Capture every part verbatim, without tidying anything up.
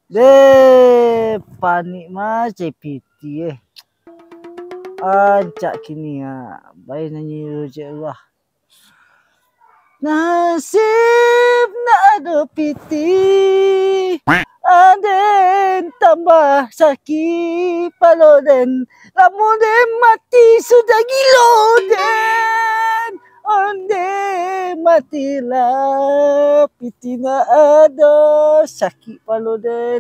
Deh, panik mah cek piti eh. Ancak kini ah, bae nyanyi dulu cek lah. Nasib nak ado piti, aden tambah sakik palo den. Lamun den mati sudah gilo den, onde matilah piti nak ado sakik palo den.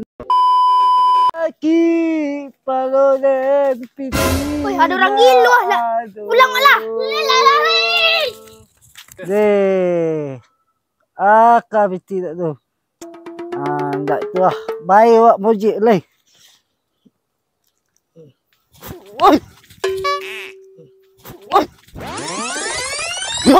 Sakik palo den piti. Woi, ada orang nak gilo lah. Ado. Pulang lah. Lari, lari. Deh. Aka piti tak tu. Ah, ndak tu lah. Bae awak mojek lai. Woi. Woi. Yo.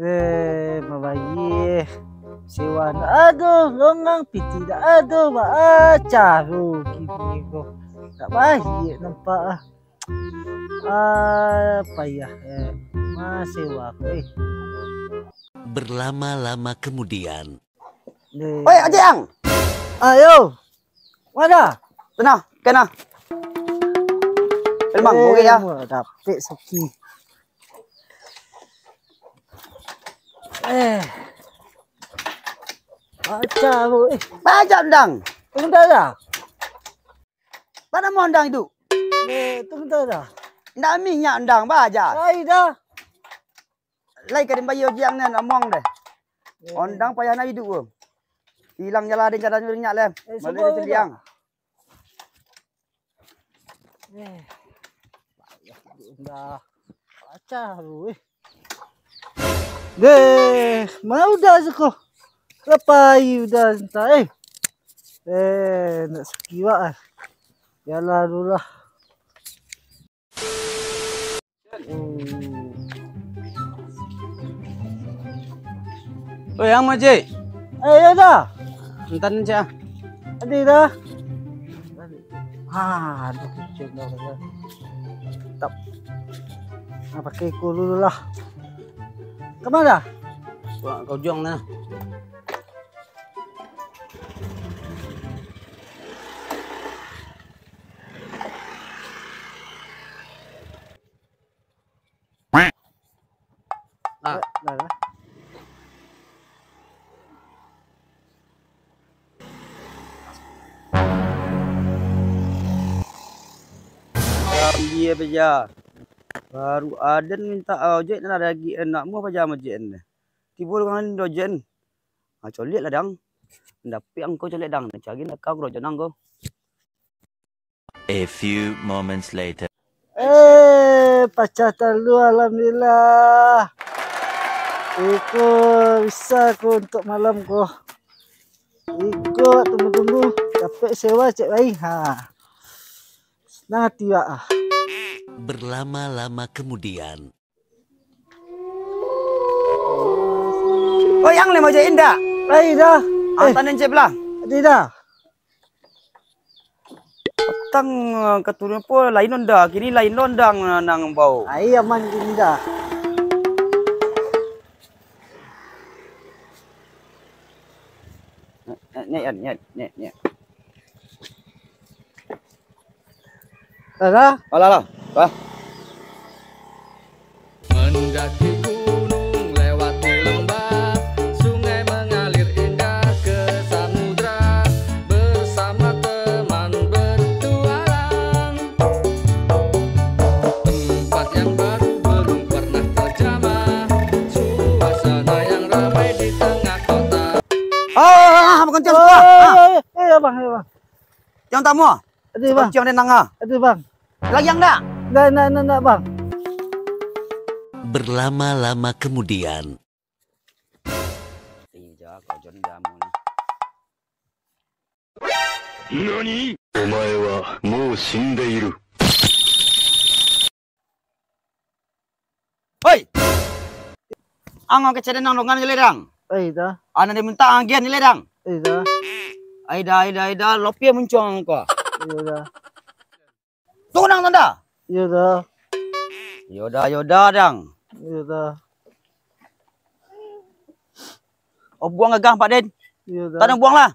Eh, mabayie. Sewa ndak ado, longang piti ndak ado, baa caro kini ko. Tak baik nampak ah. Ah, payah eh. Mah sewa ko eh. Berlama-lama kemudian. Oi, Ojek ang. Ayo. Mana? Tenang, kena. Tenang, eh, oke ya. Wah, dapet suki. Eh. Baca, bu. Eh. Baca ndang. Tunggu dah. Mana mau ndang itu? Eh, tunggu dah. Ndak minyak ndang, baca. Ai dah. Lai ka den bayia Ojek ang nian, amuang deh. Eh. Ondang payah nak iduik ko. Ilang jalan den jalan rinyak leh. Eh, Balik subuh den celiang. Eh. Dah. Pacah lu, eh. Deh, ma udah suko. Lapai udah entah, eh. Eh, nak sakiwak ah. Yalah dulu lah. Oi, ang mojek. Eh, yo dah. Antan cek ah. Adi dah. Ah, aduh, cek dah. Tap. Ah, pakai ku dulu lah. Kemana? Wah, kau juang nah. Nah. Eh, dah, dah. Iyo, paja. Baru aden minta ojek, nan ado lagi anak muah paja mojek ne. Tibo dengan ojek ne. Ah, coliak lah, dang. Dapek angko coliak, dang. Cari nak kau kerojo nang ko. A few moments later. Eh, pacah talu, alhamdulillah. Iko bisa ko untuk malam ko. Iko tunggu-tunggu dapek sewa cek lain. Ha. Senang hati wak ah. Berlama-lama kemudian. Oh, yang lima je indak? Ai dah. Ah, eh. Tanan cek lah. Adi dah. Petang, eh, keturun po lain onda, kini lain onda nang, nang bau. Ai aman kini dah. Nyek, nyek, nyek, nyek, nyek. Dah, dah. Alah, alah. Bah. Mendaki gunung, lewati lembah, sungai mengalir indah ke samudra, bersama teman bertualang. Tempat yang baru belum pernah terjamah, suasana yang ramai di tengah kota. Ah, ah, ah, bukan cang, ah, ah. Eh, eh, eh, abang, eh, abang. Yang tamu, ah? Ado, Bang. Ciong den nanga. Ado, Bang. Lagi yang nak? Ndak, ndak, ndak, ndak, Bang. Berlama-lama kemudian. Ih, ja, kau Jon jamu ni. Nani? Omae wa mou shindeiru. Hoi! Ang keceden nang longan nilai dang. Eh, dah. Anak dia minta agian nilai dang. Eh, dah. Ai dah, ai dah, ai dah, lopi muncuang ko. Iyo dah. Tunang tanda. Iyo dah. Yo dah, yo dah, dang. Iyo dah. Buang gagah, Pak Den. Iyo, dah. Tanang buang lah.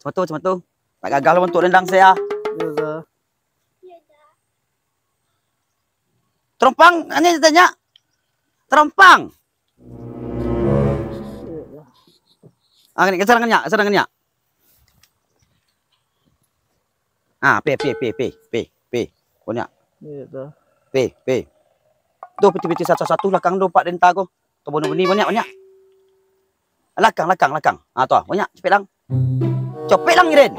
Macam tu, macam tu. Tak gagah lo bantuak dendang saya. Iyo, dah. Terompang, ini tanya. Terompang. Ah, kena kasar nyak, kasar nyak. Ah, pe, pe, pe, pe, pe, pe. Banyak. Iyo, dah. Pe, pe. Tu piti-piti satu-satu lakang tu, Pak Denta ko. Tu bunuh bini banyak, banyak. Lakang, lakang, lakang. Ah, tu, banyak. Capek lang. Capek lang, Iren.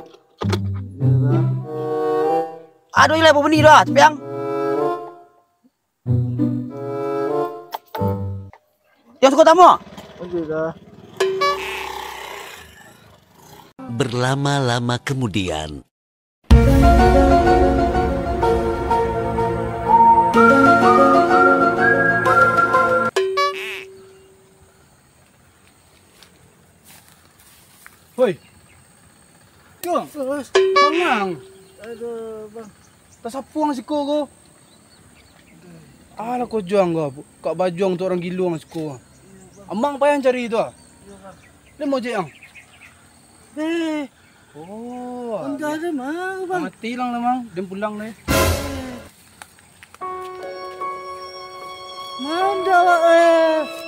Iyo, dah. Aduh, ilah bunyi dah, capek lang. Yang suka tamu? Oke, dah. Berlama-lama kemudian. Hoi. Juang. Bang, Mang. Aduh, Bang. Tasapuang siko ko. Alah ko Juang ko. Kak bajuang tu urang gilo siko. Amang payah cari tu ah. Dia mau cek ang. Eh. Oh. Udah ada, Mang, Bang. Mati lang lah, Mang. Dia pulang deh. Manda awak, eh.